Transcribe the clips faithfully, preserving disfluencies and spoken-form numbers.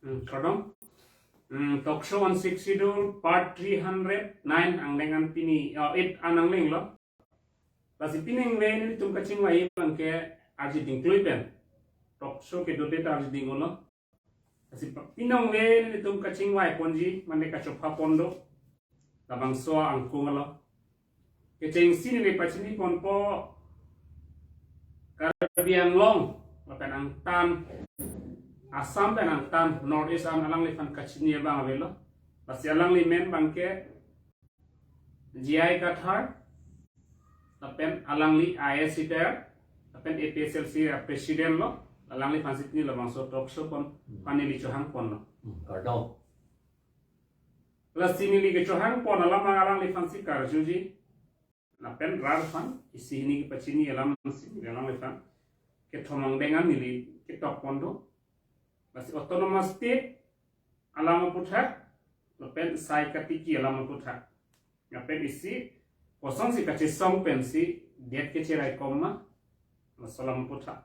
Hmm, kardom. Hmm, talk show on Sixth Schedule part three hundred nine angdeng an pini, oh, eight an angleng lo. Lasi pini angleng nelitum kachingvai abang ke arjuding klui pen. Talk show kedo det arjuding lo. Lasi pini angleng nelitum kachingvai ponji, mane kachopha pon do. Labangso angkung lo. Kechengsi neli pachini ponpo Karbi Anglong, lapen angtan, Assam pen angtan, North East an alangliphan kachini abang avelo. Lasi alangli men abang ke G I Kathar, lapen alangli I A S retired, lapen A P H L C president lo, alangliphan si pini labangso talk show pon, pini neli chohang ponlo. Hmm, kardom. Lasi neli kechohang pon alam alangliphan si karjuji. Lapen rat aphan isi hini kepachini alam si neli alangliphan kethom angdeng an neli ketok pon do. Lasi autonomous state alam aputhak, lapen sai katiki alam aputhak. Lapen isi kosonsi kachesong pensi det kecherai kom ma, laso alam aputhak.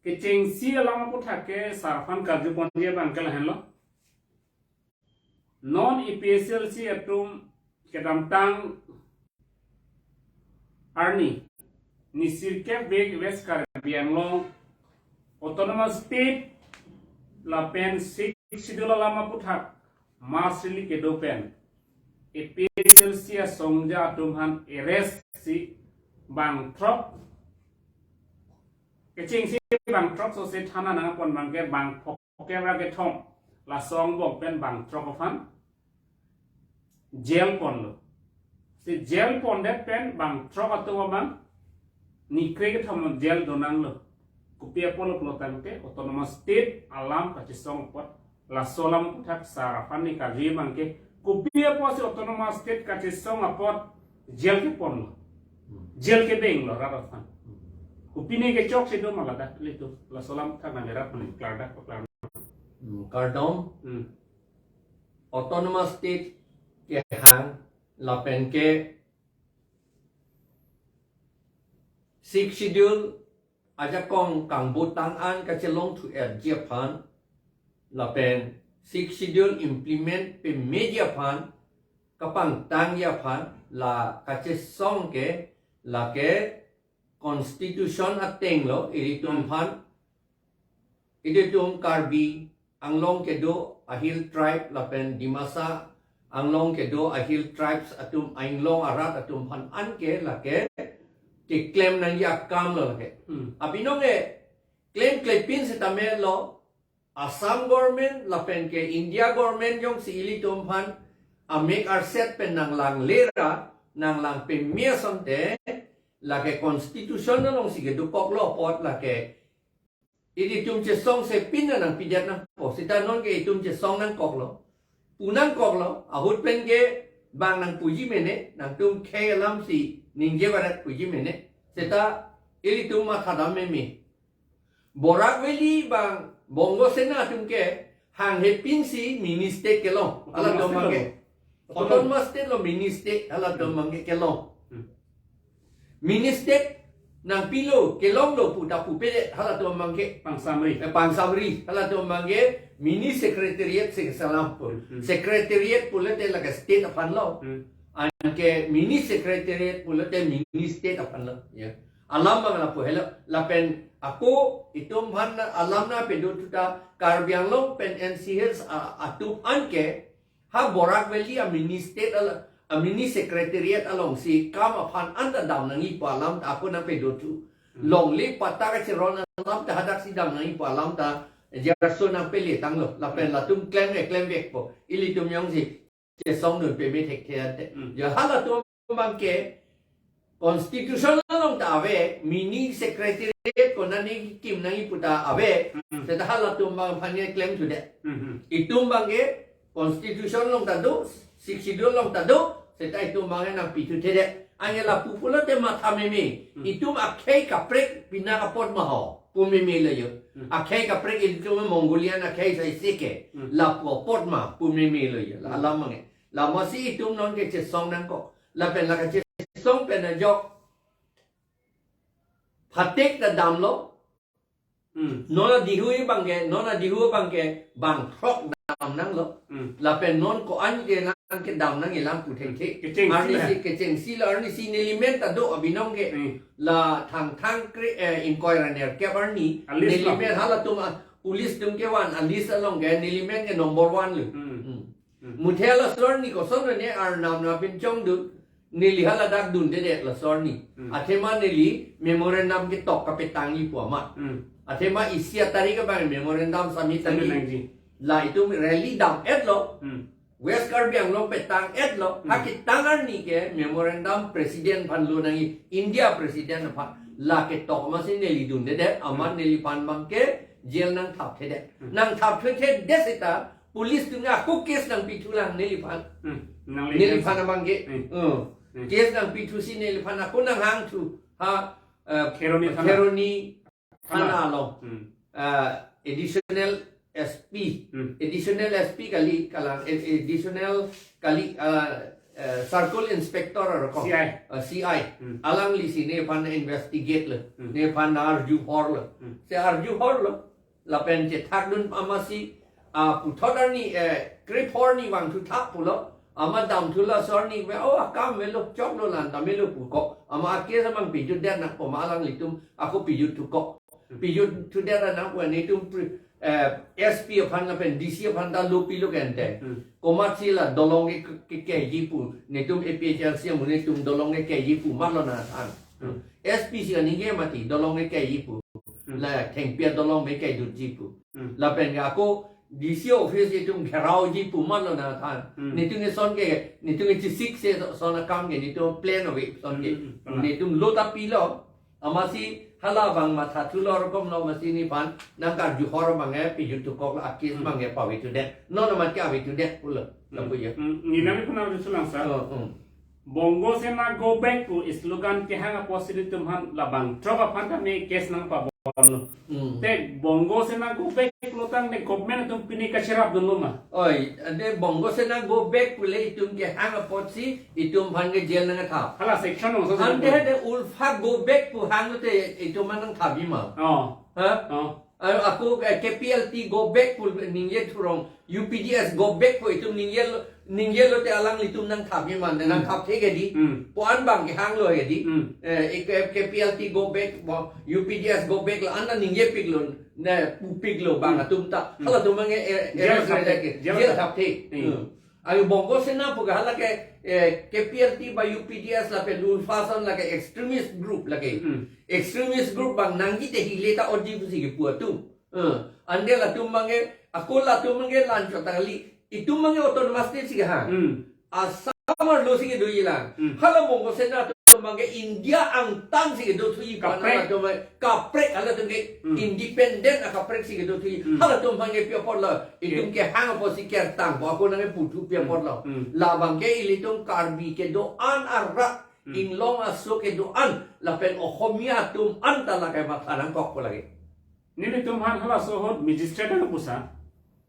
Kechengsi alam aputhak ke sar aphan karju ponji abang ke lahenlo. Non A P H L C atum kedamtang arni, ni sirkep vek West Karbi Anglong Autonomous State lapen Sixth Schedule alam aputhak mass rally kedo pen A P H L C asongja atum aphan arrest si bang throk, kechengsi bang throk so se thana nangpon abang ke bang phokep ra kethom, laso angbong pen bang throk aphan jail ponlo. Si jail pondet pen bang throk atum abang ni kre kethom jail donanglo. Kopi apotlo pulo tangte autonomous state alam kachesong apot, laso alam aputhak sar aphan ni karju abang ke, kopi apotsi autonomous state kachesong apot jail keponlo, jail kebenglo rat aphan. Kopi ne kechok si do ma ladak litum, laso alam aputhak nang rat aphan klardak paklar. Hmm, kardom. Hmm. Autonomous state kehang lapen ke Sixth Schedule ajakong kangbutang an kachelongthu-etji aphan, lapen Sixth Schedule implement pameji aphan, kapangtangji aphan, la kachesong ke, lake constitution ateng lo, ilitum aphan, ilitum Karbi Anglong kedo a-hill tribe lapen Dimasa Anglong kedo a-hill tribes atum a-inglong arat atum aphan anke lake keklem nangji akam lo lake. Hmm. Abinong ke klemkle pin setame lo Assam government lapen ke India government jongsi ilitum aphan amek arset pen nanglangle ra, nanglang peme asonte, lake constitution alongsi kedokoklo apot lake ilitum chesong se pin nangpidet nangpo. Seta non ke itum chesong nangkoklo, pu nangkoklo, ahut pen ke bang nangpuji mene, nangtum khei alam si ningje barat puji mene. Seta ilitum mathadam meme. Barak Valley bang Bongo Sena atum ke hanghe pinsi mini state kelong. Halatum abang ke. Autonomous state lo. Autonomous state lo mini state halatum abang ke kelong. Hmm. Mini state nangpilo, kelonglo pu ta pupedet halatum abang ke. Pangsamri. Eh, pangsamri. Halatum abang ke mini secretariat si keselam pu. Hmm. Secretariat pulote lake state aphan lo. Hmm. Anke mini secretariat pulote mini state aphan lo. Ya. Alam abang lapu helo, lapen ako itum aphan alam nangpedothu ta Karbi Anglong pen N C Hills a-, atum anke ha Barak Valley a-mini state al-, a-mini secretariat alongsi kam aphan anta dam nangji pu alam ta ako nangpedothu. Hmm. Longle patta kacheron alam ta hadaksi dam nangji pu alam ta Gerson nangpele tanglo, lapen, hmm, latum klem e klem vekpo, ilitum jongsi chesongdun peme thekthe ante. Hmm. Ya halatum abang ke constitution along ta ave, mini secretariat konatne kim nangji pu ta ave. Hmm. Seta halatum abang aphan ke klemthudet. Hmm, hmm. Itum abang ke constitution along ta do, Sixth Schedule along ta do, seta itum abang ke nangpithuthedet. Anke lapu pulote matha meme. Hmm. Itum akhei kaprek pinak apot ma ho pu meme lo jo. Hmm. Akhei kaprek ilitum Mongolian akhei sai seke. Hmm. Lapu apot ma pu meme lo jo. La, hmm, alam abang ke. Lamasi itum non ke chesong nangkok. Lapen la kachesong pen ajok phatek ta damlo. Hmm. Non adihu abangke, non adihu abangke bang throk damnanglo. Hmm. Lapen non ko-an ke nangkedam nangji lang pu thengthe. Kechengsi arnisi la. Kechengsi lo, arnisi neli men ta do abinong ke. Hmm. La Thangthang kre, eh, ingkoi ra nerkep arni. A list lo. Neli men halatum, ah, police atum kevan a list along ke neli men ke number one lo. Hmm. Hmm. Hmm. Muthe laso arni kosonlo ne arnam na pinchongdun. Neli hala dak dundedet laso arni. Hmm. Athema neli memorandum ketok kapetangji pu amat. Hmm. Athema isi atarik abang memorandum submit nangji. Submit nangji. La itum rally dam-etlo. Hmm. West Karbi Anglong petang-etlo. Hmm. Ha ketang arni ke memorandum president aphan lo nangji, India president aphan. La ketok amatsi neli dundedet, amat Hmm. neliphan abangke jail nangthapthedet. Hmm. Nangthapthethedet seta police atum ako case nangpithulang neliphan. Hmm. Nangli neliphan case. Abangke. Hmm. Hmm. Hmm. Case nangpithusi neliphan ako nanghangthu. Ha, eh, Kheroni Thana. Kheroni Thana. Thana along. Hmm. Eh, additional S P. Hmm. Additional S P kali kalang, eh, additional kali, eh, eh, circle inspector aro ko. C I. Eh, C I. Hmm. Alanglisi nephan investigate lo. Hmm. Nephan arju horlo. Hmm. Si arju horlo. Lapen chethakdun amatsi, ah, puthot arni, eh, krepho arni vangthu thap pulo. Amat damthu laso arni me, oh, akam melo, choklo, lan ta melo pu ko. Amat a case abang pijutdet nangpo ma alanglitum ako pijutthu ko. Hmm. Pijutthudet nangpo netum pri-, eh, S P aphan lapen D C aphan ta lo pilo kente. Hmm. Komatsi la dolong ke, ke, keji pu. Netum A P H L C amu netum dolong ke keji pu matlo nangthan. Hmm. S P si kaningje mati dolong ke keji pu. Hmm. La thengpi adolong me kedutji pu. Hmm. Lapen ke ako D C office itum gherauji pu matlo nangthan. Hmm. Netum ke son ke, netum ke chesik se son akam ke netum plan ave son ke. Hmm, hmm, hmm. Netum lo ta pilo. Amatsi hala abang mathathulo rokom lo amatsi nephan nangkarju hor abang ke pijutthu kok la a case Hmm. abang ke pavethudet. Non amat ke avethudet pulo. Hmm. Lapu ya. Hmm. Neli nangphan arjusolang sir. Oh, hmm. Bongo Sena go back pu slogan kehang apotsi netum aphan labang throk aphan tame case nangpabonlo. Hmm. Te Bongo Sena go back lo tangte government atum pine kacherapdunlo ma? Oi, ante Bongo Sena go back pule itum kehang apotsi itum aphan ke jail nangthap. Hala section ong sa. Ante de ULFA go back pu hanglote itum aphan nangthapji ma? Oh. Ha? Oh. Aro ako, eh, K P L T go back pu ningje thurong, U P D S go back pu itum ningjelo, ningjelote alanglitum nangthapji ma, Hmm. nangthapthe ke di. Hmm. Pu-an abang kehanglo ke di. Hmm. Eh, ik-, K P L T go back, bo, U P D S go back la-an ta ningjepiklo, ne pupiklo abang Hmm. atum ta. Hmm. Halatum abang, eh, eh, Jail eh, thapthe. eh, Jail jail thapthe. thapthe. Hmm. Hmm. Ayo Bongo Sena pu ke hala ke, eh, K P L T ba U P D S lapen ULFA ason lake extremist group lake. Hmm. Extremist group abang nangji te hile ta oji pusi kepu atum. Eh, ante latum abang ke, ako latum abang ke la-anchot ta kali. Itum abang ke autonomous state si kehang. Hmm. Assam arlo si kedoji lang. Hmm. Hala Bongo Sena atum abang ke India angtan si kedothuji pu Kaprek. Halatum abang ke kaprek halatum ke Hmm. independent akaprek si kedothuji. Hmm. Halatum abang ke pi apotlo. Itum Okay. kehang apotsi kertang pu ako nangkeputhu pi Hmm. apotlo. Hmm. Labang ke ilitum Karbi kedo-an arat Hmm. inglong aso kedo-an lapen Ohomia atum anta lake matha nangkokpo lake. Nelitum aphan halaso ahut magistrate nangpusa.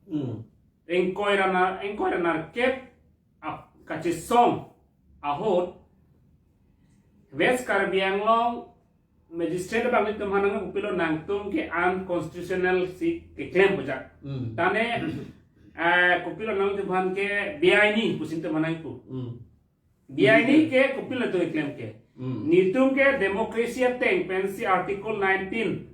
Hmm. Ingkoi ra ner, ingkoi ra nerkep ap kachesong ahut West Karbi Anglong magistrate abang nelitum aphan nangkopilo nangtum ke unconstitutional si keklem pu ajat. Hmm. Tane, eh, kopilo nangtum aphan ke beaini pusi nelitum aphan nangpu. Hmm. Beaini ke kopilo nelitum keklem ke. Hmm. Nelitum ke democracy ateng pensi Article nineteen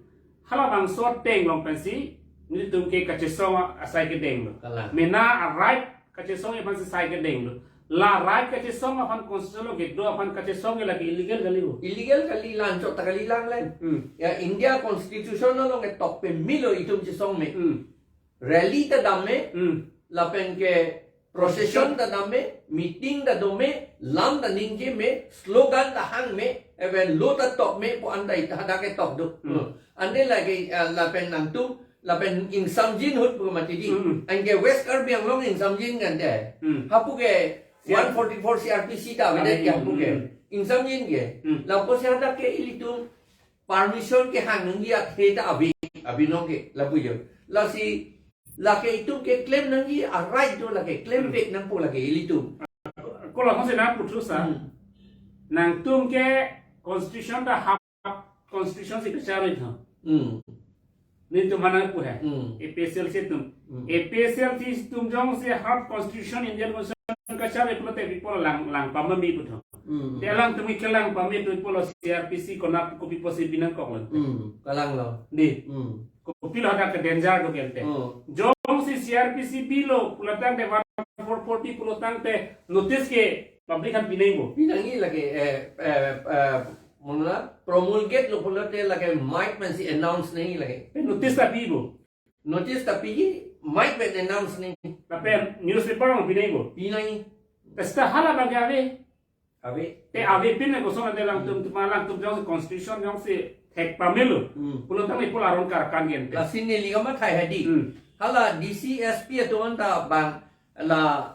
halabangso ateng along pensi nelitum ke kachesong asai kedenglo. Kalang. Mena a right kachesong aphan si sai kedenglo. La right kachesong aphan constitution along kedo aphan kachesong ke lake illegal kali pu. Illegal kali, la-anchot ta kali lang le. Hmm. Ya India Constitution along ketok pemelo itum chesong me. Hmm. Rally ta dam me. Hmm. Lapen ke procession ta dam me, meeting ta do me, lam ta ningje me, slogan ta hang me, even lo ta tok me pu anta ita hadak ketok do. Hmm. Hmm. Ante lake, eh, lapen nangtum, lapen ingsamjin ahut pu mati di. Hmm. Anke West Karbi Anglong ingsamjin kan de. Hmm. Hapu ke C R P C. One forty-four C R P C ta avedet ke hapu ke. Hmm. Ingsamjin ke. Hmm. Lapusi hadak ke ilitum permission kehang nangji athe ta ave, abinong ke, lapu jo. Lasi, lake itum keklem nangji a right do lake, klem Hmm. vek nangpo lake ilitum. Ko lapusi nangputhu sir. Hmm. Nangtum ke constitution ta half constitution si kacharli tha. Hmm. Nelitum mana pu he. Hmm. A P H L C atum. Hmm. A P H L C atum jongsi half constitution Indian Constitution kachari pulote pi apot lang lang pameme pu tho. Hmm. Te alangtum kelang pame tu pulo C R P C konat kopi apotsi binangkok lo. Hmm. Kalanglo. Di. Hmm. Kopilo hadak ke danger do gente. Hmm. Jongsi C R P C bilo pulo tangte one four forty pulo tangte notice ke public aphan pinangji bo. Pinangji lake, eh, eh, eh, mona promulgate lo pulote lake mic pensi announce nangji lake. Te notice ta pi bo. Notice ta piji, mic pen announce nangji. Lapen newspaper along pinangji bo. Pinangji. Te seta hala abang ke ave. Ave. Te avepin kosonlo ante alangtum, alangtum jongsi constitution jongsi thek pamelo. Hmm. Pulo tangte ipul aron karkan gente. Lasi neli kamathai hedi. Hmm. Hala D C S P atum anta bang la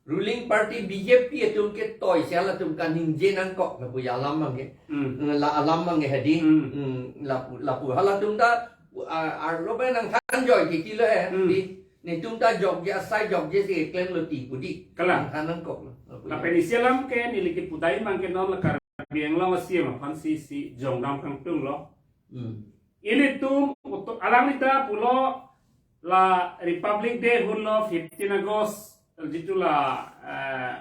ruling party B J P atum ketoi si halatum kaningje nangkok lapu alam abang ke. Hmm. La alam abang ke hedi. Hmm. Hmm, lapu, lapu halatum ta, ah, arlo pen nangthan joi ke kilo he. Hmm. Di, netum ta jokje asai jokje si klemlo ti pu di. Kalang. Nangthan nangkok lo. Lapu. Lapen isi alam ke neli kipudai abang ke non la Karbi Anglong a-C M aphan si, si jongdam kangtung lo. Hmm. Ilitum utu-, alangli ta pulo la Republic Day hunlo fifteen August, jitu la, eh,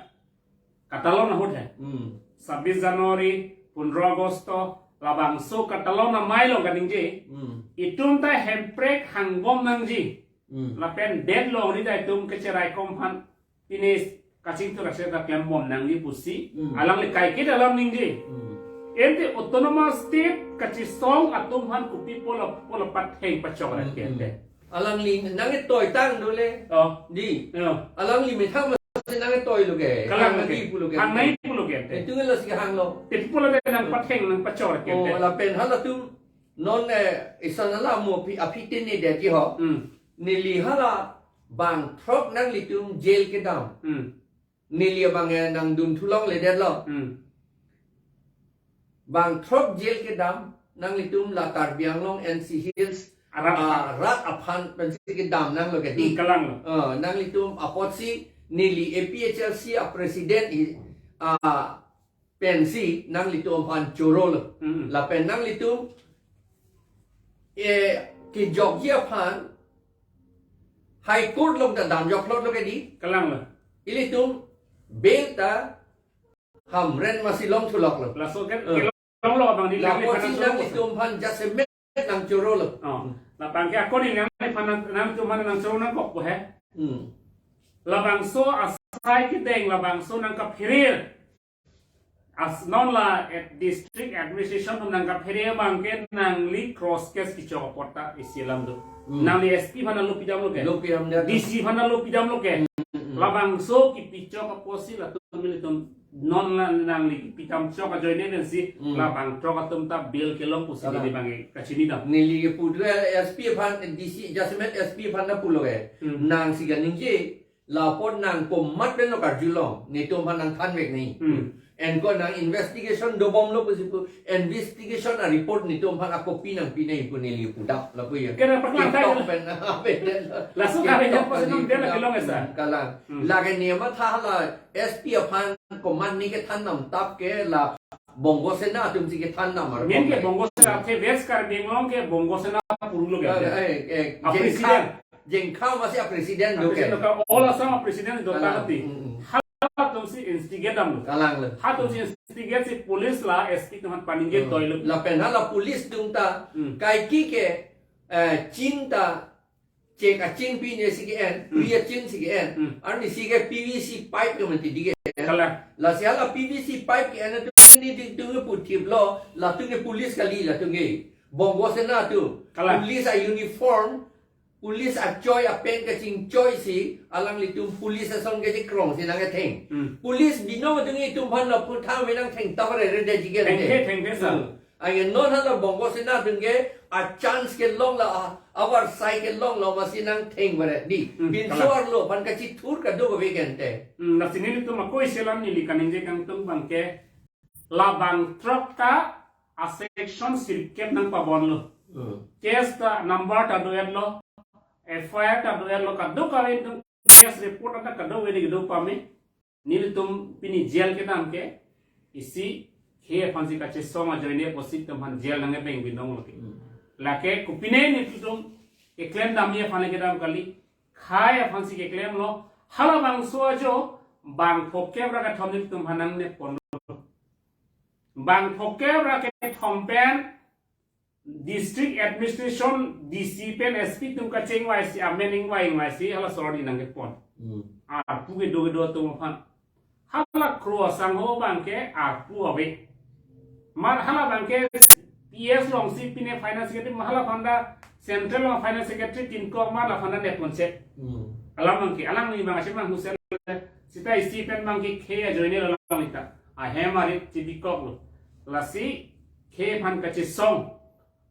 katalon ahut he. Hmm. Sabis January, pundro Agosto, labangso katalon amei along kaningje. Hmm. Itum ta hemprek hangbom nangji. Hmm. Lapen det longri ta itum kecherai kom aphan pine kachingthur aksai ta klembom nangji pusi. Hmm. Alangli kaiketa alam ningje. Hmm. Ante autonomous state kachesong atum aphan kopi pulo pulo patheng pachok ra Hmm, kente. Hmm. Alangli nangketoi tang dole. Oh. Di. Oh. Alangli methang masi nangketoi lo ke. Kalang lo ke. Hang nangji pulo ke. Hang nangji pulo ke. Itum lo si hanglo. Te pulo de nangpatheng nangpachok ra kente. Oh, lapen halatum non, eh, isan hala mo aphi, aphi tini detji ho. Hmm. Neli hala bang throk nanglitum jail kedam. Hmm. Neli abang, eh, nangdun thulongledetlo. Hmm. Bang throk jail kedam, nanglitum la Karbi Anglong N C Hills, Arat. Ah, rat aphan pensi kedam nanglo ke di. Hmm, kalang lo. Ah, nanglitum apotsi neli A P H L C a-president i, ah, pensi nanglitum aphan chorolo. Hmm. Lapen nanglitum, eh, kejokji aphan High Court along ta damjok lotlo ke di. Kalang lo. Ilitum bail ta Hamren masi long thuloklo. Laso ke Eh. Kelonglo abang di Lapusi nangli aphan nangchoro. Nanglitum aphan jasemet nangchorolo. Oh. Labang ke ako ni nangliphan nang, nangtum aphan nangchoro nangkok ko he. Hmm. Labangso asai kedeng labangso nangkaphere. As non la at district administration atum nangkaphere abang ke nangli cross case kechok apot ta isi alam do. Hmm. Nangli S P aphan lo pidamlo ke. Lo pidam dia. D C aphan lo pidamlo ke. Hmm, hmm, hmm. Labangso kipechok apotsi latum ilitum non la nangli kipidam chok ajoine pensi Hmm. labang throk atum ta bail kelong pusi Kalang. Neli abang ke kachini dam. Neli kepu do S P aphan, D C jasemet S P aphan ta pulo ke. Hmm. Nangsi kaningje, lapot nang komat pen lo karjulong, netum aphan nangthanvek nangji. Hmm. Anke nang investigation dobomlo pusi pu, investigation a-report netum aphan ako pi nangpi nangji pu neli pudam lapu ya. Kena paklang TikTok tayo. Pen, pen, Laso TikTok kami yang pasi pen nang dia lagi pudam. Long esa. Hmm, kalang. Hmm. Lake ne matha la S P aphan komat ni kethan nam tap ke la Bongo Sena atum si kethan nam ar Main ke Bongo Sena the West Karbi Anglong ke Bongo Sena purulo ke. Eh, eh, eh, A president. Jengkha, jengkha masi a-president do ke. A-president do ke. All Assam a-president do Kalang. Tangti. Hmm, hmm. Halatum si instigate damlo. Kalang lo. Halatum si instigate si police la S P atum aphan paningje Hmm. toilo. Lapen hala police atum ta Hmm. kaike ke, eh, chin ta chek achin pi ne si ke-en, Hmm. pri achin si ke-en. Hmm. Arni si ke P V C pipe ke mati di ke. Kalang. Lasi hala P V C pipe ke-en atum ni di tung ke puthip lo, latum ke police kali latum ke. Bongo Sena atum. Kalang. Police a-uniform, police achoi apen kachingchoi si, alanglitum police ason ke chekrong si nangketheng. Hmm. Police binong atum itum aphan lo putha me nangtheng tap re re de ji ke Thengthe, de. Thengthe sa. Hmm. Anke non hala Bongo Sena atum ke a-chance kelong la, a, avarsai kelonglo masi nangtheng baret di. Hmm, Pinso kalang. Arlo aphan kachithur kadokave kente. Hmm, lasi nelitum ako isi alam neli kaningje kangtung abang ke labang throk ta a-section sirkep nangpabonlo. Hmm. Case ta number ta do-etlo, F I R ta do-etlo, kadokave atum case report ta kadokave ni kedo pame. Nelitum pini jail kedam ke isi khei aphan si kachesong ajoine pusi itum aphan jail nangkepeng binong lo ke. Hmm. Lake kopine nelitum keklem damji aphan le kedam kali. Khei aphansi keklemlo. Halabangso ajo bang phongkep ra kethom nelitum aphan nangneponlo. Bang phongkep ra kethom pen district administration, D C pen S P atum kachingvaisi, amen ingvai ingvaisi, halaso arni nangkepon. Hmm. Arpu kedo kedo atum aphan. Hala kro asangho abangke arpu ave. Mar halabangke P S alongsi pine finance secretary, ma halaphanta central along finance secretary tin ko ma laphanta nepon se. Hmm. Alam abangke, alangli abang ase mang husen sita isi pen abangke khei ajoine lo alanglita. Ahem arit chibikoklo. Lasi khei aphan kachesong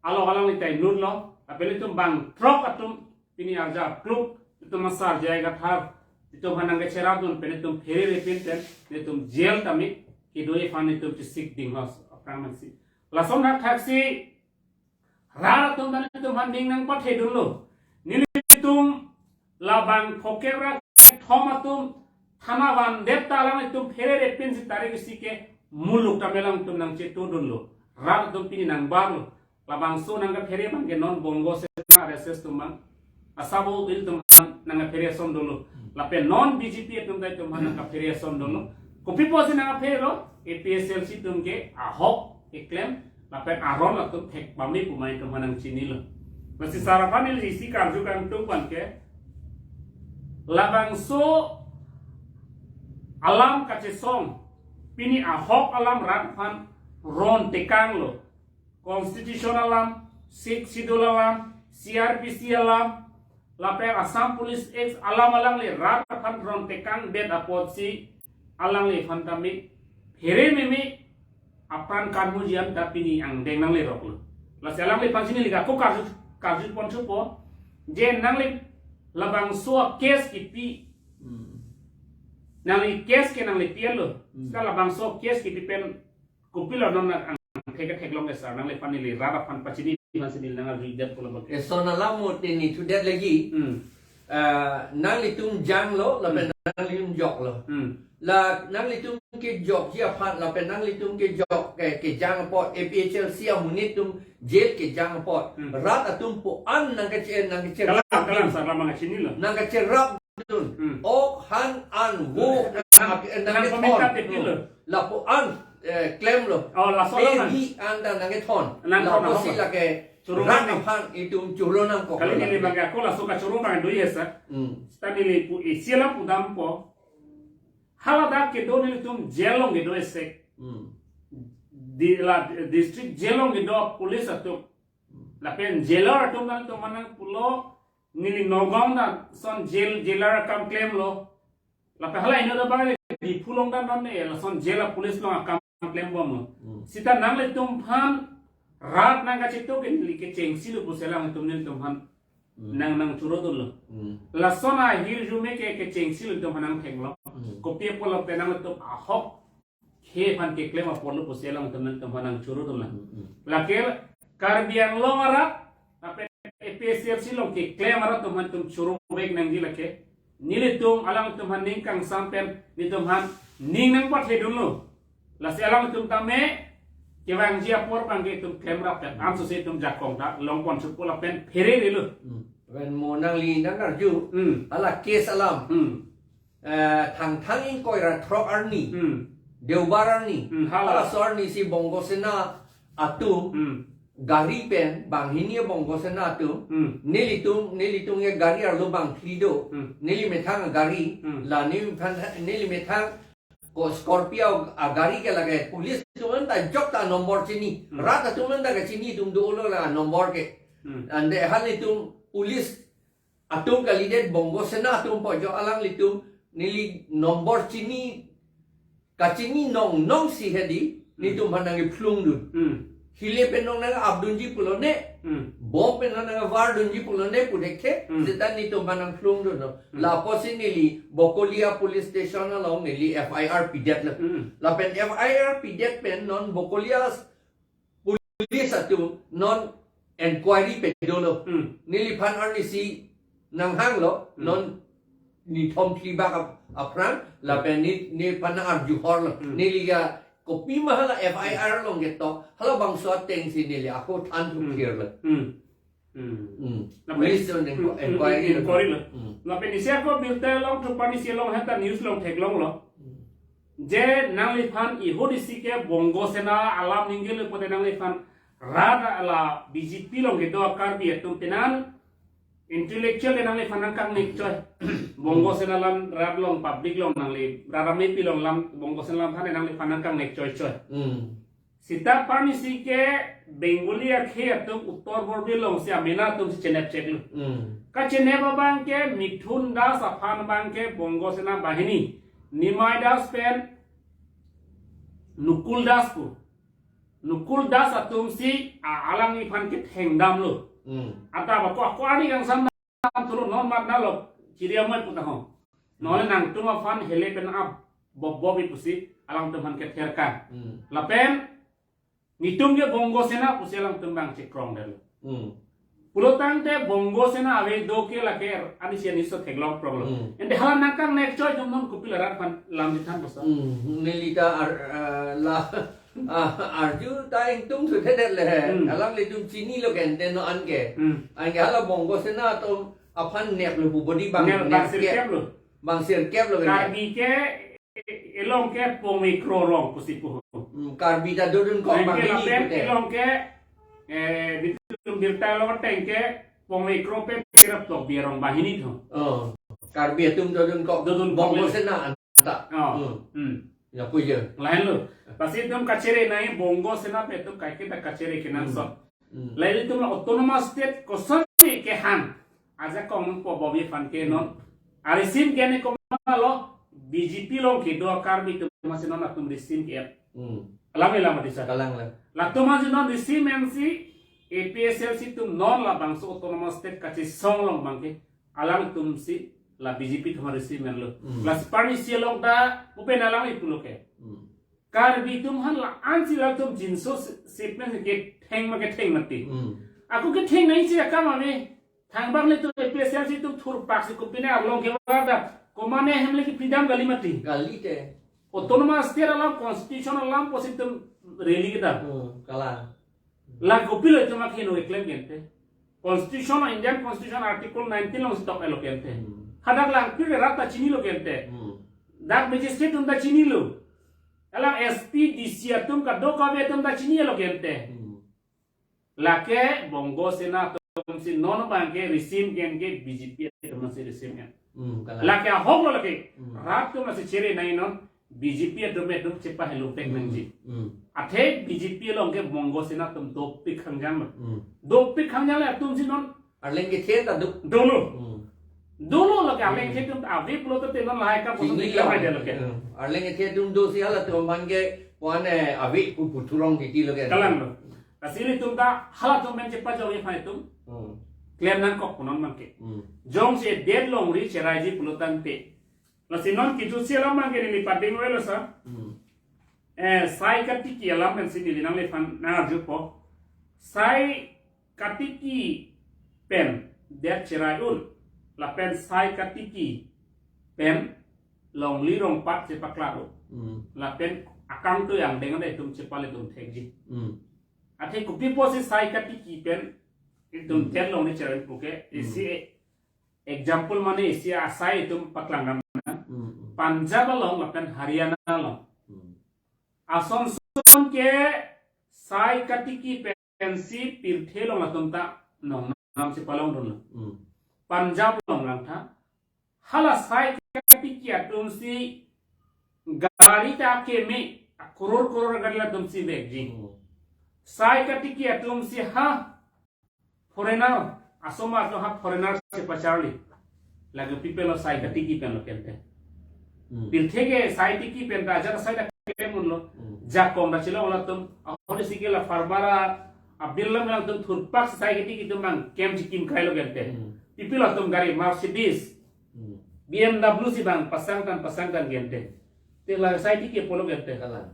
along alanglita inutlo. Apel itum bang throk atum pini arja kluk, itum asar jai gathar, itum aphan nangkecherapdun pen itum pherere pinten, itum jail tame kedo aphan itum chesik dinglos aphrang nangsi. Lason hakthaksi rat atum ta nelitum aphan ning nangpathedunlo. Nelitum labang phongkep ra kethom atum thana vandet ta alanglitum pherere pinsi tarik isi ke muluk tame alanglitum nangchetodunlo. Rat atum pini nangbarlo. Labangso nangkephere abangke non Bongo Sena R S S atum abang. Asabo bil atum aphan nangkephere asondunlo. Lapen non B J P atum ta itum aphan nangkephere asondunlo. Kopi pusi nangkepherelo, A P H L C atum ke ahok keklem, lapen aron atum thek pame pu ma itum aphan nangchinilo. Lasi sar aphan neli isi karju kangtung abangke, labangso alam kachesong, pini ahok alam rat aphan ron tekanglo. Constitution alam, Sixth Schedule alam, C R P C alam, lapen Assam Police Act alam alangli rat aphan ron tekangdet apotsi alangliphan tame pherememe apran kanmujian ta pini angdeng nangleroklo. Lasi alangliphan si neli ako karju, karjupon thupo. Je nangli labangso case kipi. Hmm. Nangli case ke nangli P L lo. Hmm. Seta labangso case kipi pen kopilo non nang angthek theklong ke sar, nangliphan neli rat aphan pachini aphansi neli nangarjudet pulo abangke. Eson alam mo te neli thudet lagi. Hmm. Ah, nanglitum janglo, lapen Hmm. nanglitum joklo. Hmm. La nanglitum kejokji aphan, lapen nanglitum kejok ke, kejang apot, A P H L C amonit atum jail kejang apot. Hmm. Rat atum pu-an nangkeche, nangkeche Kalang, rap kalang, dun. Sar lamang chinilo. Nangkecherapdun. Hmm. Ok, han, an, vo, Hmm. nang, Nang nangkethon. Paminta tepilo. Lapu-an, eh, klemlo. Oh, laso Pen lang. Hi anta nangkethon. Nangkethon Lapusi nangkethon. Lake Choro rat nang. Aphan itum choro nangkok. Kali neli abangke ako laso kachoro abang do ya sa. Hmm. Seta neli pu isi alam pudampo. Haladak kedo nelitum jail along kedo isi. Hmm. Di la district jail along kedo police atum. Hmm. Lapen jailer atum nangtum manang pulo neli Nagaon ta lason jail, jailer akam klemlo. Lapen hala inut abang Diphu along ta non ne lason jail a-police along akam klembomlo. Hmm. Seta nanglitum aphan rat nangkachetok ke neli kechengsilo pusi alanglitum nelitum aphan Hmm. nang nangchorodunlo. Hmm. Lason ahirjume ke kechengsilo nelitum aphan nangthenglo. Hmm. Kopi apotlo pen nangtum ahok khei aphan keklem apotlo pusi alanglitum nelitum aphan nangchorodunlo. Hmm, hmm. Lake Karbi Anglong arat, lapen A P H L C along keklem arat atum aphan itum chorovek nangji lake. Nelitum alanglitum aphan ning kangsam pen nelitum aphan ning nangpathedunlo. Lasi alanglitum tame kevangji apor abangke itum klemrap pen. Hmm. Ansose itum jakong ta longpon supo lapen phererelo. Hmm. Pen mo nangli nangarju. Hmm. Hala case alam. Hmm. Eh, Thangthang ingkoi ra throk arni. Hmm. Deobar arni. Hmm, hala. Halaso arnisi Bongo Sena atum Hmm. gari pen, banghini Bongo Sena atum. Hmm. Nelitum, nelitum ke gari arlo bangphli do. Hmm. Neli methang gari. Hmm. La neli methang, neli methang ko Scorpio agari ke lake police atum anta jokta number chini. Hmm. Rat atum anta kachini atum dolo la number ke. Hmm. Ante halatum police atum kalidet Bongo Sena atum pu jo alanglitum neli number chini kachini nong nongsi hedi Hmm. nelitum aphan nangkephlungdun. Hmm. Hile pen nong nangabdunji pulo ne, Hmm. bom pen nangavardunji pulo ne pu dekhe, Hmm. seta nelitum aphan nangphlungdunlo. Hmm. Lapusi neli Bokolia Police Station along neli F I R pidetlo. Hmm. Lapen F I R pidet pen non Bokolia police atum non enquiry pedolo. Hmm. Neliphan arnisi nanghanglo, Hmm. non nithom thli bak ap-, aphrang, lapen ne, nephan arjuhorlo. Hmm. Neli ya kopi ma hala F I R along ketok, halabangso atengsi neli ako than Hmm. thukirlo. Hmm. Hmm. Hmm. Lapen police is-, on inqu-, hmm, inquiry lo. Inquiry lo. Hmm. Lapen isi ako birta along, thupani isi along, heta news along theklonglo. Hmm. Je nangliphan ihut isi ke Bongo Sena alam ningjelo pute nangliphan rat la B J P along kedo Karbi atum penan intellectual ke nangliphan nangkangnek choi. Bongo Sena alam rat along public along nangli, rat amepi along alam Bongo Sena alam aphan nangliphan nangkangnek choi choi. Hmm. Seta pini isi ke Bengali akhei atum Uttar Borbil alongsi amena atumsi chenep cheklo. Hmm. Kachenep abang ke Mithun Das aphan abang ke Bongo Sena Bahini, Nimai Das pen Nukul Das pu. Nukul Das atumsi a-, alangliphan kethengdamlo. Hmm. Ata ba ko, ko ani kangsam dam thulo, non mat nalo, chiri amoi pu tahong. Non nangtum aphan hele pen ap bob bob pusi alangtum aphan ketherkan. Hmm. Lapen netum ke Bongo Sena pusi alangtum abang chekrong detlo. Hmm. Pulotangte Bongo Sena ave do ke lake ani si ani so theklong pronglo. Hmm. Ante hala nangkangnek choi atum non kopilo rat aphan lam chethan bosa. Hmm. Neli ta ar-, ah, la, ah, arju ta ingtung suthedet le. Hmm. Alanglitum chinilo ke ante non anke. Hmm. Anke hala Bongo Sena atum aphan neplo pu bodi bang, nep, bang nep sirkep lo. Bang sirkep lo ke. Karbi ke, eh, along ke pongve kro rong pusi pu. Hmm, Karbi ta dodunkok. Anke Bahini lapen pute. Along ke, eh, netum birta along ateng ke pongve kro pen kerap tok bi arong Bahini tho. Oh, Karbi atum dodunkok. Dodunkok Bongo le. Sena anta. Oh. Hmm. Hmm. Ya pu je. Lahenlo. Lasi itum kachere nangji Bongo Sena pen itum kaiketa kachere kenangsot. Hmm. Hmm. Lahei itum la autonomous state kosonsi kehang ajakong nangpo bobi aphan ke non. Arisim gene komalo B J P along kedo Karbi atum masi non atum risim ke. Hmm. Alam ela mati sa. Kalang la. Latum masi non risim M C, A P H L C atum non labangso autonomous state kachesong along abang ke alangtumsi la B J P atum risim enlo. Hmm. Lasi pini isi along ta upen alangli pulo ke. Hmm. Karbi atum aphan la-ansi latum jinso si-, sipmen ketheng ma ketheng mati. Hmm. Ako ketheng nangji akam ave. Thangbak netum A P H L C atum thurpaksi kopine arlong kevar ta. Komane hem le ke freedom kali mati. Kalite. Autonomous state alam, constitution alam pusi itum rally kita. Hmm, kalang. La kopilo itum akhei no keklem gente. Constitution, Indian Constitution Article nineteen alongsi tok-etlo gente. Hmm. Hadak langpir rat ta chinilo gente. Hmm. Dak magistrate atum ta chinilo. Alang S P, D C atum kadokave atum ta chinilo gente. Hmm. Lake Bongo Sena atumsi non abang ke risim gen ke B J P atumsi risim gen. Hmm, kalang. Lake ahok lo lake. Hmm. Rat atum lasi chere nangji non B J P atum atum chepahelo pek nangji. Hmm. Athe B J P along ke Bongo Sena atum dopik hangjang lo. Hmm. Dopik hangjang le atumsi non. Arleng kethe ta do. Dolo. Hmm. Dolo lake arleng, hmm, kethe atum ave pulote non lahai ka pusi chinilo. Lahai de lake. Hmm. Arleng kethe atum dosi halatum aphan ke puan, eh, ave pu puthurong titi lake. Kalang lo. Lasi ilitum ta halatum pen chepajokji aphan itum. Hmm. Klem nangkok pu non abang ke. Hmm. Jongsi det longri cheraiji pulotangte. Lasi non kejutsi alam abang ke neli pading avelo sa. Hmm. Eh, sai katiki alam pensi neli nangliphan nang-arjupo. Sai katiki pen det cherai un. Lapen sai katiki pen longri longpat chepaklar un. Hmm. Lapen akangtui angdeng anta itum chepaletum thekji. Hmm. Athe kopi pusi sai katiki pen itum, hmm, det longri cherai un puke, hmm, isi example mane isi asai itum paklang dam. Hmm, hmm. Punjab along lapen Haryana along. Hmm. Ason son ke sai katiki pensi pirthe along atum ta nongnam si palongdunlo. Hmm. Punjab along langtha. Hala sai katiki atumsi gari ta keme, a crore crore gari atumsi vekji. Hmm. Sai katiki atumsi ha foreigner, asomar atum ha foreigner si pacharli. Lake people lo sai katiki pen lo kente. Hmm. Pirthe ke sai katiki pen ta ajat asai ta klem unlo. Hmm. Jakong ta chilong latum. Ahorsi ke la farmar a-bill lam latum thurpak sai katiki atum abang kem chikim kai lo kente. Hmm. People atum gari Mercedes, hmm, B M W si abang pasang tan pasang tan kente. Te la sai katiki pulo kente. Kalang.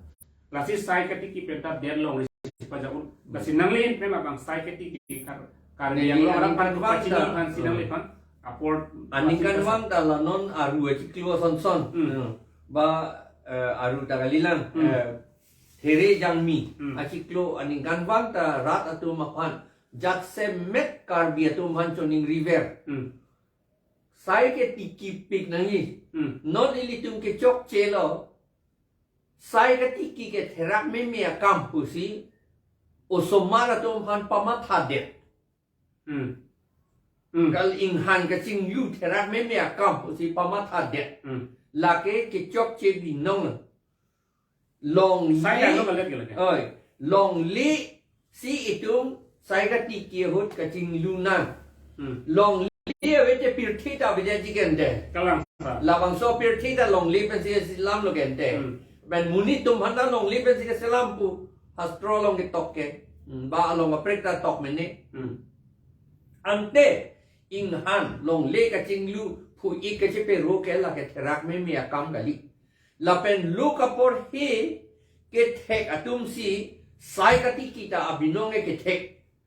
Lasi sai katiki pen ta det longri pajak un. Lasi nangli pen abang sai katiki kar-, Karbi Anglong arat aphan pachini aphan si nangliphan apor aningkanvang ta la non aru achiklo ason son. Hmm. Hmm. Ba, eh, aru ta kalilang, hmm, eh, There Jangmi, hmm, achiklo aningkanvang ta rat atum aphan Jasemet Karbi atum aphan choningri ver. Hmm. Sai ke tikipik nangji. Hmm. Non ilitum kechokche lo. Sai katiki ke therak meme akam pusi osomar atum aphan pamathadet. Hmm. Hmm. Kal inghan kachinglu therak meme akam pusi pamathadet. Hmm. Lake kechokche binong. Longle. Sai alo kalet kalet. Oi. Longle si itum sai katiki ahut kachinglu nang. Hmm. Longle ave te pirthe ta avedet ji ke ante. Kalang sir. Labangso pirthe ta longle pensi selam lo ke ante. Hmm. Pen monit atum aphan ta longle pensi keselam pu. Hastro along ketok ke. Hmm. Ba along kaprek ta tok mene. Hmm. Ante inghan longle kachinglu phu-ik kachepero ke lake therak meme akam kali. Lapen lo kaporhe kethek atum si sai katiki ta abinong ke kethek.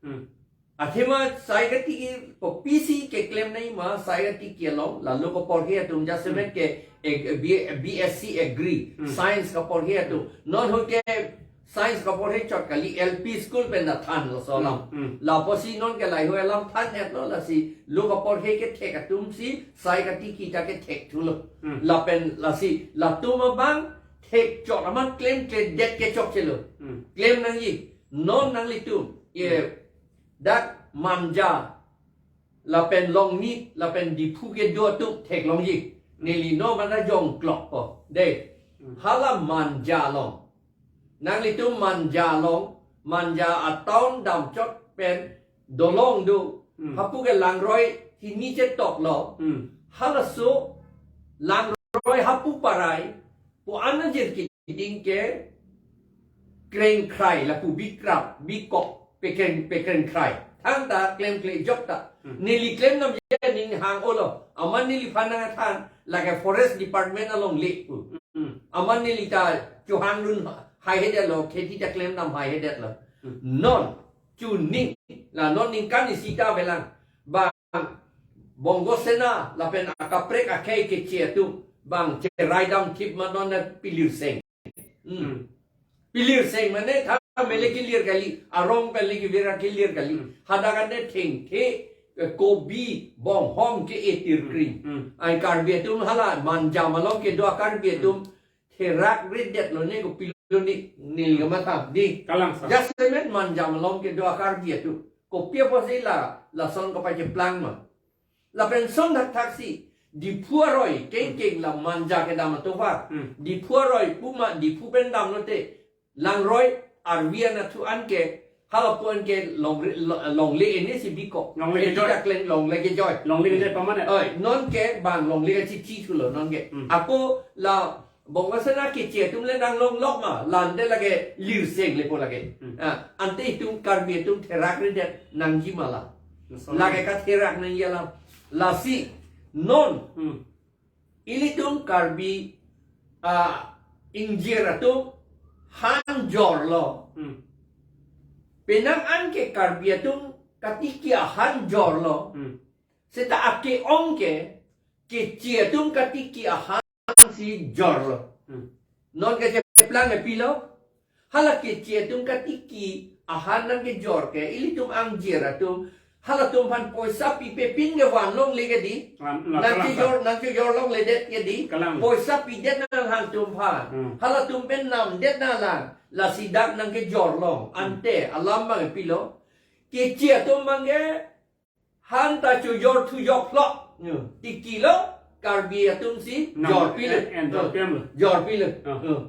Hmm. Athema sai katiki kopisi keklem nangji ma sai katiki along, la lo kaporhe atum jasemet ke ag-, B-, B S C agri, Hmm. science kaporhe atum. Non ho ke science kaporhe chot kali, L P school pen ta than laso alam. Hmm, hmm. Lapusi non ke lahei alam than-et lo, lasi lo kaporhe kethek atum si sai katiki ta kethek thulo. Hmm. Lapen lasi latum abang thek chot amat klemkledet kechokche lo. Hmm. Klem nangji, non nanglitum, ye, Hmm. dak Manja, lapen Longnit, lapen Diphu kedo atum theklongji. Neli non mana jongklok po. Dei, Hmm. hala Manja along. Nanglitum Manja along, Manja atown damchot pen dolong do. Hmm. Hapu ke langroi hini chetok lo. Hmm. Halaso langroi hapu parai, pu anajir keding ke krengkhrai, lapu bikrap, bikok, pekreng, pekrengkhrai. Thangta klemkle jokta. Hmm. Neli klem nam je ning hang-olo. Amat neliphan nangthan, lake forest department alongle pu. Hmm. Amat neli ta chohang dun haihedet lo, kheti ta klem nam haihedet lo. Hmm. Non, chuning, la non ningkan isi ta avelang. Bang Bongo Sena, lapen akaprek akhei keche atum, bang cherai damthip ma non na pilir seng. Hmm. Hmm. Pilir seng mane tha mele kelir kali, arong pen le kevir kelir kali. Hmm. Hadak ante thengthe, eh, kobi, bonghom ke-e tirkring. Hmm. Ai Karbi atum hala Manja malom kedo a-Karbi atum, Hmm. therak redet lo ne, kopilo ne, neli kamatha dei. Kalang sir. Jasemet Manja malom kedo a-Karbi atum. Kopi apotsi la, lason kapacheplang ma. Lapen son thakthak si, Diphu aroi, kengkeng la Manja kedam atovar. Hmm. Diphu aroi, puma Diphu pen damlote, langroi, arvi anatthu anke, halapu anke longle, lo-, longle ene si bikok. Longle kejoi. Eti ta kleng longle kejoi. Longle kejoi paman ya? Oi, non ke bang longle kachichi thulo non ke. Hmm. Ako la Bongo Sena keche atum le nanglonglok ma, lante lake lir seng lepo lake. Hmm. Ah, ante itum Karbi atum therak redet nangji ma la. Laso lake alam. Katherak nangji alam. Lasi, non. Hmm. Ilitum Karbi, ah, ingjir atum han jor lo. Hmm. Penang anke Karbi atum katiki ahan jor lo. Hmm. Seta ake-ong ke, keche atum katiki ahan si jor lo. Hmm. Non kacheplang e pilo. Hala keche atum katiki ahan nangkejor ke, ilitum angjir atum, halatum aphan poisa pipe pin ke van longle ke dei. Lam, lam, lam, lam. Nangkejor, nangkejor longledet ke dei. Kalang. Poisa pidet nang halatum aphan. Hmm. Halatum pen namdet nang lang. Lasi dak nangkejor long. Hmm. Ante, alam bang e pilo. Keche atum bang ke, han ta chojor thujok lo. Hmm. Tiki lo, Karbi atum si nam, jor pilo. En, en, jor pilo. Jor pilo. Oh. Hmm.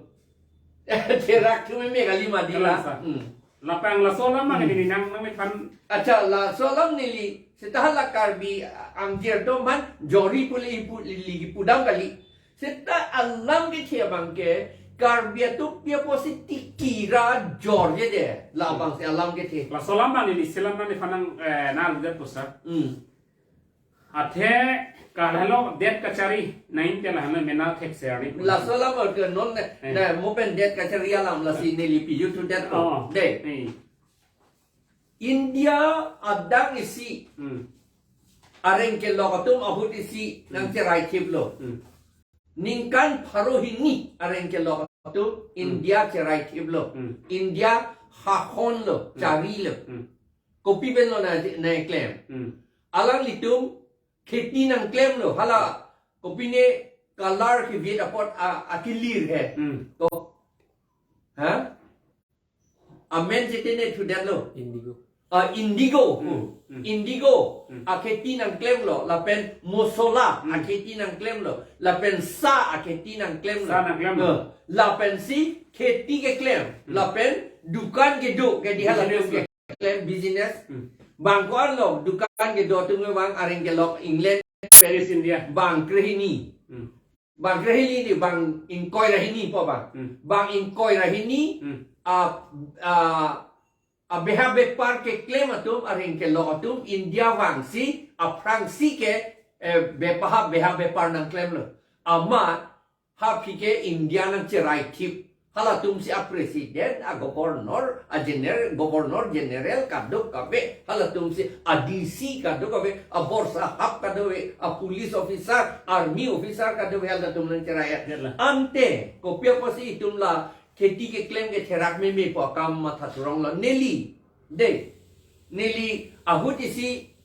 Therak thu meme kali ma dei la. Kalang sir. Hmm. Lapen laso alam ma Hmm. neli nang, nangliphan. Accha, laso alam neli, seta hala Karbi angjir atum aphan jori pu le ipu, li, li pudam kali. Seta alam kethe abang ke, Karbi atum pi apotsi tiki ra jorjedet. Labang si alam kethe. Laso alam ma neli selam nangliphan nang, eh, nang udat pusat. Hmm. Athe kalahelo det kachari, nain ke lahelo mena thek ser ni. Laso alam ke non ne, Eh. ne mo pen det kachari alam lasi neli piju thudet ko. Oh. Dei. Eh. India adang isi. Hmm. Areng kelok atum ahut isi Hmm. nangcherai thip lo. Hmm. Ningkan pharo hini areng kelok atum Hmm. India cherai thip lo. Hmm. India hahon lo, Hmm. chari lo. Hmm. Kopi pen lo na, na klem. Hmm. Alanglitum kheti nangklemlo. Hala kopine color kevit apot a, akelir he. Hmm. Ko. Ha? Amen sitene thudetlo. Indigo. Ah, indigo. Hmm, hmm. Indigo. Hmm. Akheti nangklemlo. Lapen mosola. Hmm. Akheti nangklemlo. Lapen sa akheti nangklemlo. Sa nangklemlo. Eh, lapensi kheti keklem. Hmm. Lapen dukan kedo ke di hala. Business ke lo. Keklem business. Hmm. Bang ko-an lo dukan kedo atum ke bang areng kelok England. Paris, India. Bang krehini. Hmm. Bang krehini di bang ingkoi ra hini po bang. Hmm. Bang ingkoi ra hini, hmm, a, a, a beha bepar keklem atum, areng kelok atum, India vangsi, aphrangsi ke, eh, bepaha beha bepar nangklemlo. Amat, ha phi ke India nangcherai thip. Halatumsi a president, a governor, a general, governor general kadokave, halatumsi a D C kadokave, a borsahab kadokave, a police officer, army officer kadokave, halatum nangcherai. Ante, kopi apotsi itum la kheti keklem ke therak meme pu akam matha thurong lo neli. Dei, neli ahut isi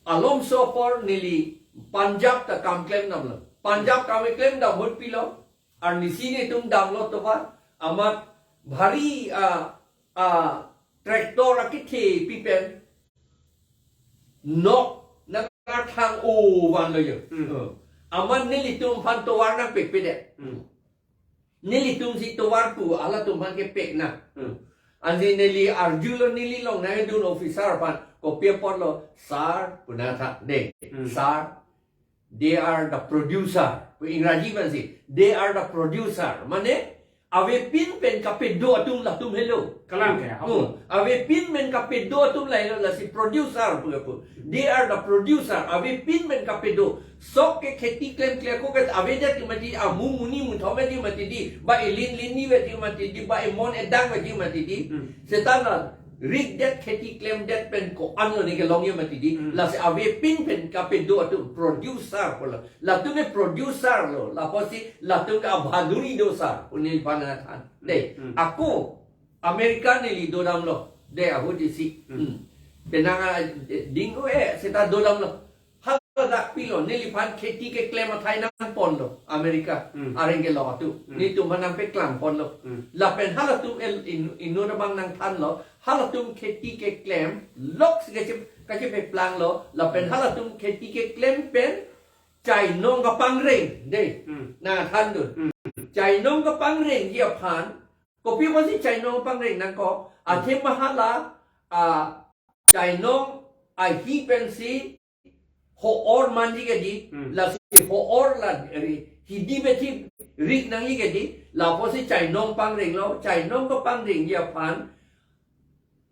alomso apor neli Punjab ta kam klem damlo. Punjab kam klem dam ahut pilo. Arnisi netum damlo tovar, amat bhari, ah, ah, tractor akethe pipen nok nangthang o vanlo yo. Hmm. Eh. Amat nelitum aphan tovar nangpekpedet. Hmm. Nelitumsi tovar pu halatum aphan kepek na. Hmm. Ansi neli arjulo neli longnangdun officer aphan kopi apotlo, "Sir," pu nangthan dei. Hmm. "Sir, they are the producer." Ingraji pensi, "They are the producer." Mane, avepin pen kapedo atum latum helo. Kalang ke, hmm. Avepin pen kapedo atum lahelo, lasi producer pu pu. "They are the producer." Avepin pen kapedo. Sok ke kheti klemkle ako ke avedet mati, amu muni muthom mati mati di. Ba elin lin ni mati mati di. Ba emon edang mati mati di. Hmm. Seta la rikdet kheti klemdet pen ko-an lo ne kelong ye mati di. Hmm. Lasi avepin pen kapedo atum producer pulo. Latum ke producer lo. Lapusi latum ke abhaduri do sir pu neliphan nangthan. Dei, hmm, ako America neli dodamlo. Dei, ahut isi. Hmm. Hmm. Penang, ah, ding-o-e seta dodamlo. Haladak pilo, neliphan kheti keklem athai nangponlo America. Hmm. Areng kelok atum. Hmm. Netum aphan nangpeklangponlo. Hmm. Lapen halatum el in, inut abang nangthanlo. Halatum kheti keklem lokse kache, kachepeplanglo. Lapen, hmm, halatum kheti keklem pen chainong kapangreng. Dei, hmm, nangthandun. Hmm. Chainong kapangrengji aphan. Kopi apotsi chainong pangreng nangkok. Hmm. Athema hala, ah, chainong ahi pensi ho-or manji ke di, hmm, lasi ho-or la, eh, hidi bethi rik nangji ke di, lapusi chainong pangrenglo, chainong kapangrengji aphan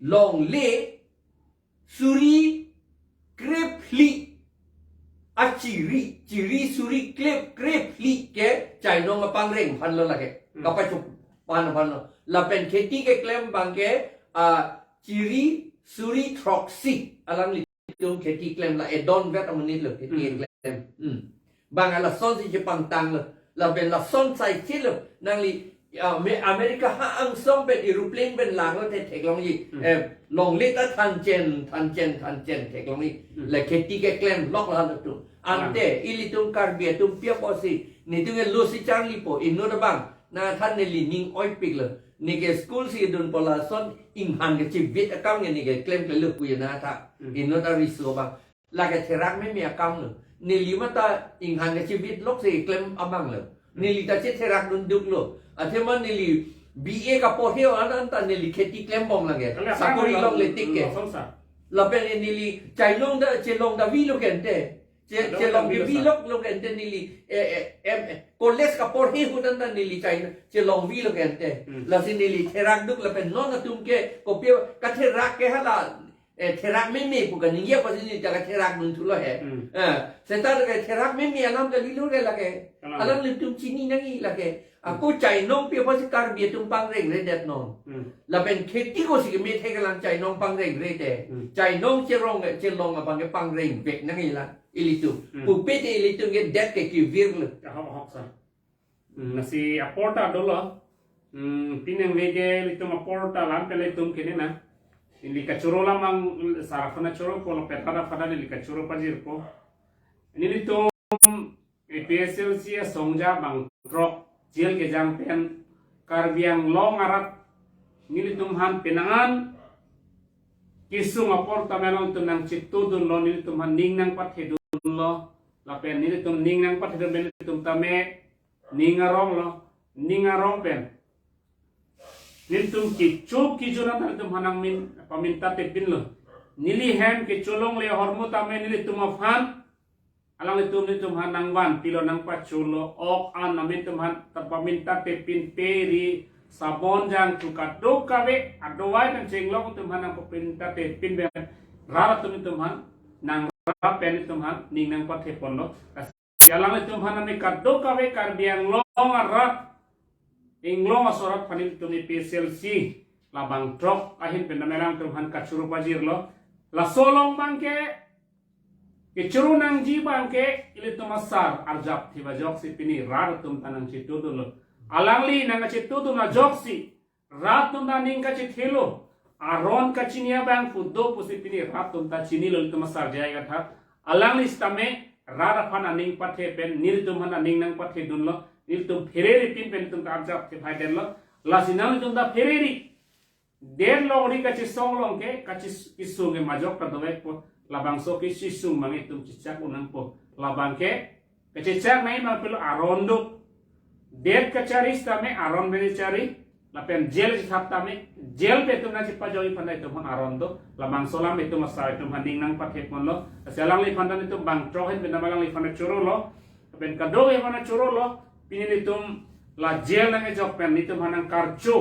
longle suri krephli achiri, chiri suri kre, krephli ke chainong kapangreng aphanlo lake. Hmm. Kapachok pan aphanlo. Lapen kheti keklem abang ke, ah, chiri suri throksi alanglitum kheti klem la edon vet amonit lo kheti, hmm, keklem. Hmm. Bang alasonsi chepangtanglo. Lapen lason sai chelo. Nangli, ah, me, America ha angsong pen aeroplane pen langlo te theklongji. Hmm. Eh, longle ta thanchen, thanchen, thanchen theklongji. Hmm. La kheti keklem lok la lo tu. Ante, ah, ilitum Karbi atum pi apotsi, netum ke losi charlipo, inut abang nangthan, neli ning oipiklo. Neke school si dunpo, lason inghan kachivit akam ke neke klemklelo pu yo nangthan. Hmm. Inut ariso abang. Lake therak meme akam lo. Neli mata inghan kachivit lokse klem abang lo. Neli ta chetherak dunduk lo. Athema neli B A kaporhe an anta neli kheti klembom lake. Kali sakori abang lo, longle tik ke. Lo songsa. Lapen neli chainong ta chelong ta vilo ke ante. Che, chelong ta vilo, chelong ke vilo sa. Vilok lo ke ante neli, eh, eh, em, eh, college kaporhe ahut anta neli chainong chelong vilo ke ante. Hmm. Lasi neli therak duk lapen non atum ke kopi katherak ke hala eh, therak meme pu kaningje apotsi neli ta katherak dunthulo he. Hmm. Eh, seta lake therak meme alam kalilo ke lake. Alam. Alanglitum chini nangji lake. Ako, hmm, chainong pi apotsi Karbi atum pangrengredet non. Hmm. Lapen kheti kosi keme thek lang chainong pangrengre te. Hmm. Chainong cherong, chelong abang ke pangrengvek nangji la ilitum. Hmm. Pupe te ilitum ke det ke kevirlo. Ahok, ahok sa. Hmm, lasi apor ta dolo. Hmm, pinang vege ilitum apor ta lam pele tum kene na. Neli kachoro alam abang sar aphan choropo lapen rat aphan neli kachoro pajirpo. Nelitum A P H L C asongja bang throk jail kejang pen Karbi Anglong arat nelitum aphan penang an kesung apor tame alangtum nangchetudunlo, nelitum aphan ning nangpathedunlo, lapen nelitum ning nangpathedun pen nelitum tame ning aronglo, ning arong pen nelitum kecho kejun an nelitum aphan nangmin paminta tepinlo. Neli hem kecholongle ahormu tame nelitum aphan alanglitum nelitum aphan nangvanpilo, nangpacholo, ok an nelitum aphan ta paminta tepin pe ri sabon jangthu kadokave adovai nangchenglok nelitum aphan nangpaminta tepin pen rat atum nelitum aphan nangrap pen nelitum aphan ning nangpatheponlo. Alanglitum aphan nami kadokave Karbi Anglong arat, Anglong aso arat aphan nelitum A P H L C labang throk ahin pen nami alangtum aphan kachoro pajirlo. Laso along abangke kechoro nangji abangke ilitum asar arjap thip ajoksi pini rat atum ta nangchetudunlo. Alangli nangchetudun ajoksi rat atum ta ning kachethelo, aron kachini abang pu do pusi pini rat atum ta chinilo, ilitum asar J I Kathar. Alangli sitame rat aphan aning pathe pen nelitum aphan aning nangpathedunlo, nelitum phereripin pen nelitum ta arjap thip hai denlo. Lasi nanglitum ta phereri, det longri kachesong along ke kachis-, kesung ke majok ta dovekpo, labangso kesung abang itum chechak un nangpo. Labang ke kachechak nai ma pelo aron do. Det kachari sitame aron pen chari. Lapen jail chethap tame jail pen itum nangchepajoi aphan itum aphan aron do. Labangso alam itum asar itum aphan ning nangpatheponlo. Lasi alangliphan ta nelitum bang throk ahin pen nami alangliphan chorolo. Lapen kadokave aphan chorolo. Pini nelitum la jail nangkejok pen nelitum aphan nangkarcho.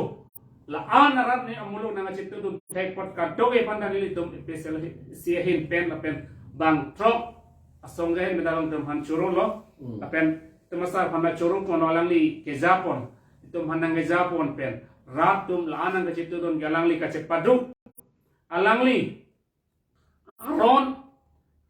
La-an arat ni amuluk nangchetudun thek apot kadokave aphan ta nelitum A P H L C ahin pen lapen bang throk asongja ahin pen alangtum aphan chorolo. Hmm. Lapen itum asar aphan ta choro pon alangli kejapon. Itum aphan nangkejapon pen rat atum la-an nangkachetudun ke alangli kachepaduk. Alangli aron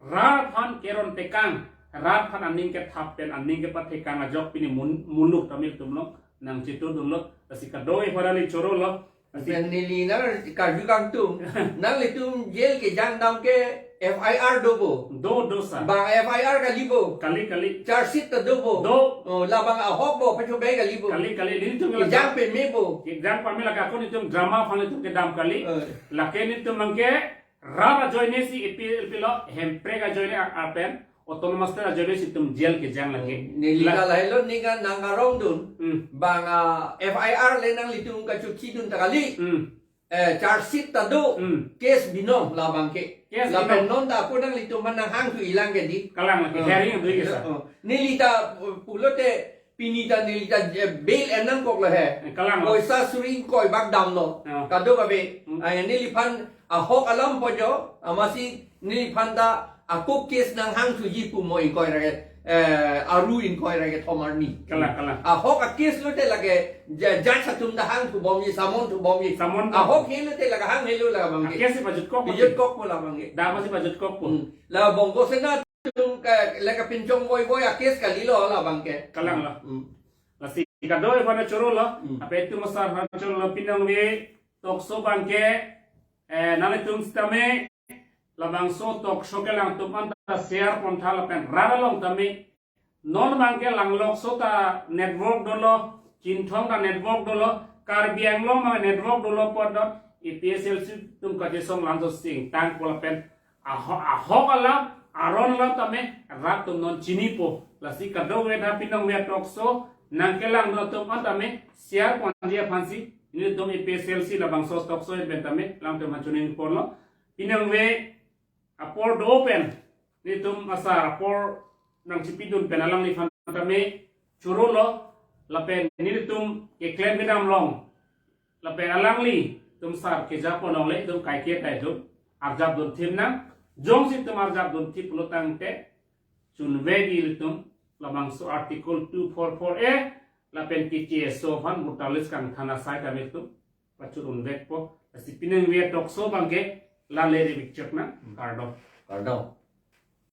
rat aphan keron tekang, rat aphan aning kethap pen aning kepathekang ajok pini mun-, muluk tame itum along nangchetudunlo. Lasi kadokave aphan neli chorolo. Lasi pen neli nang karju kangtung. Nanglitum jail kejang dam ke F I R dopo? Do, do sir. Bang F I R kalipo? Kali, kali. Charge sheet ta dopo? Do. Oh, labang ahok po, pachobai kalipo? Kali, kali. Nelitum kejang pame po? Kejang pame, lake akun itum drama aphan itum kedam kali. Eh. Lake nelitum abangke rat ajoine si A P L P lo, Hemprek ajoine a-, apen, Autonomous State ajoine si itum jail kejang lake. Neli la- ta lahelo ning nang arongdun. Hmm. Bang, ah, F I R le nanglitum kachokidun ta kali. Hmm. Eh, charge sheet ta do. Hmm. Case binong labang ke. Case lapen binong. Non ta ako nanglitum aphan nanghangthuji lang ke dei. Kalang lake. Ah. Hearing do ke sir. Oh. Neli ta, uh, pulote pini ta neli ta, eh, bail en nangkoklo he. Eh, kalang. Poisa suri ingkoi bak damlo. Ya. Kadokave. Hmm. Ah, neliphan ahok alam po jo, amatsi neliphan ta ako case nanghangthuji pu mo ingkoi ra ke, eh, aru ingkoi ra kethom arni. Kalang, kalang. Ahok a case lote lake ja-, judge atum ta hangthubomji, summon thubomji. Summon. Ahok he lote lake hang helo labang ke. A case si pajutkok. Pajutkokpo labang ke. Dam si pajutkokpo. Hmm. La Bongo Sena atum ke, lake pinchong voi voi a case kalilo labang ke. Kalang la. Hmm. Lasi kadokave aphan chorolo, hmm, lapen itum asar aphan chorolo, pinangve talk show abangke, eh, nanglitum sitame labangso talk show ke alangtum anta share pontha lapen rat along tame non abangke Langlokso ta network dolo, Chinthong ta network dolo, Karbi Anglong abang network dolo apot do, A P H L C atum kachesong lamso sing tangpo lapen aho-, ahok alam, aron alam tame rat atum non chinipo. Lasi kadokave ta pinangve talk show nangkelangdun atum an tame share ponji aphansi nelitum A P H L C labangso talk show pen tame alangtum aphan choningri ponlo. Pinangve apor do pen nelitum asar apor nangchipidun pen alangliphan tame chorolo lapen nelitum keklem kedam along lapen alanglitum asar kejapon along le itum kaike ta itum arjapdun thip nang. Jongsi itum arjapdun thip pulo tangte chunvedi ilitum labangso Article two four four A lapen K K S O aphan brutalist kangthan asai tame itum pachut unvekpo. Lasi pinangve talk show abangke la-an le ri bikchek nang. Hmm. Kardom. Kardom.